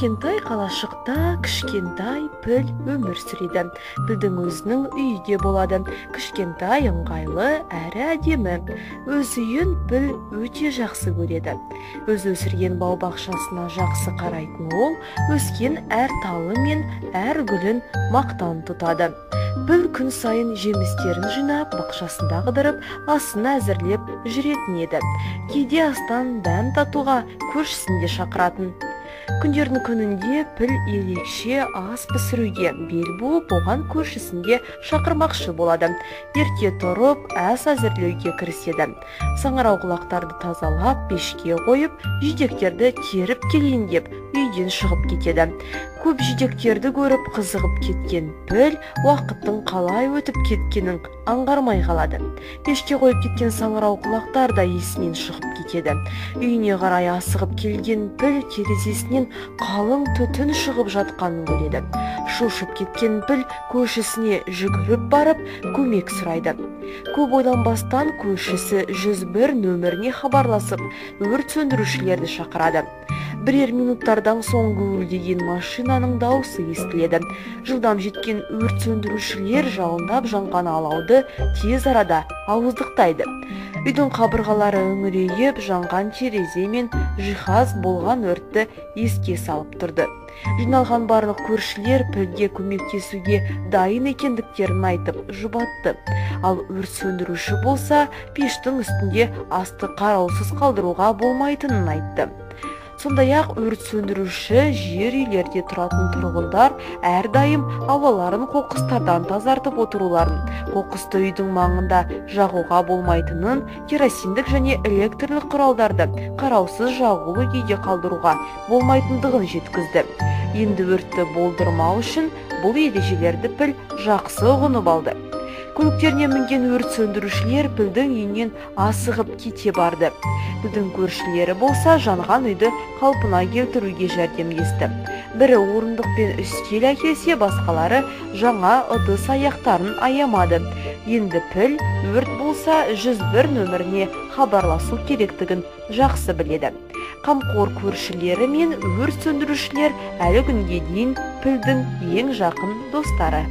Кішкентай қалашықта кішкентай піл өмір сүреді. Пілдің өзінің үйі де болады. Кішкентай, ыңғайлы, әрі әдемі. Өз үйін піл өте жақсы көреді. Өзі өсірген бау-бақшасына жақсы қарайтын ол, өскен әр талы мен әр гүлін мақтан тұтады. Піл күн сайын жемістерін жинап, бақшасында қыдырып, асын әзірлеп жүретін еді. Кейде астан дәм татуға көршісін де шақыратын. Күндердің күнінде піл ерекше ас пісіруге бел буып, оған көршісін де шақырмақшы болады. Ерте тұрып, ас әзірлеуге кіріседі. Саңырауқұлақтарды тазалап, пешке қойып, жидектерді теріп келейін деп үйден шығып кетеді. Көп жидектерді көріп қызығып кеткен піл уақыттың қалай өтіп кеткенін аңғармай қалады. Пешке қойып кеткен саңырауқұлақтар да есінен шығып кетеді. Үйіне қарай асығып келген піл терезесінен қалың түтін шығып жатқанын көреді. Шошып кеткен піл көршісіне жүгіріп барып көмек сұрайды. Көп ойланбастан көршісі 101 нөміріне хабарласып, өрт сөндірушілерді шақырады. Бірер минуттардан соң гуілдеген машинаның дауысы естіледі. Жылдам жеткен өрт сөндірушілер жалындап жанған алауды тез арада ауыздықтайды. Үйдің қабырғалары үңірейіп, жанған терезе мен жиһаз болған өртті еске салып тұрды. Жиналған барлық көршілер пілге көмектесуге дайын екендіктерін айтып жұбатты. Ал өрт сөндіруші болса, пештің үстінде асты қараусыз қалдыруға болмайтынын айтты. Сондай-ақ өрт сөндіруші жер үйлерде тұратын тұрғындар әрдайым аулаларын қоқыстардан тазартып отыруларын, қоқысты үйдің маңында жағуға болмайтынын, керосиндік және электрлік құралдарды қараусыз жағулы күйде қалдыруға болмайтындығын жеткізді. Енді өртті болдырмау үшін бұл ережелерді піл жақсы ұғынып алды. Көліктеріне мінген өрт сөндірушілер пілдің үйінен асығып кете барды. Пілдің көршілері болса, жанған үйді қалпына келтіруге жәрдемдесті. Бірі орындық пен үстел әкелсе, басқалары жаңа ыдыс аяқтарын аямады. Енді піл өрт болса 101 нөміріне хабарласу керектігін жақсы біледі. Қамқор көршілері мен өрт сөндірушілер әлі күнге дейін пілдің ең жақын достары.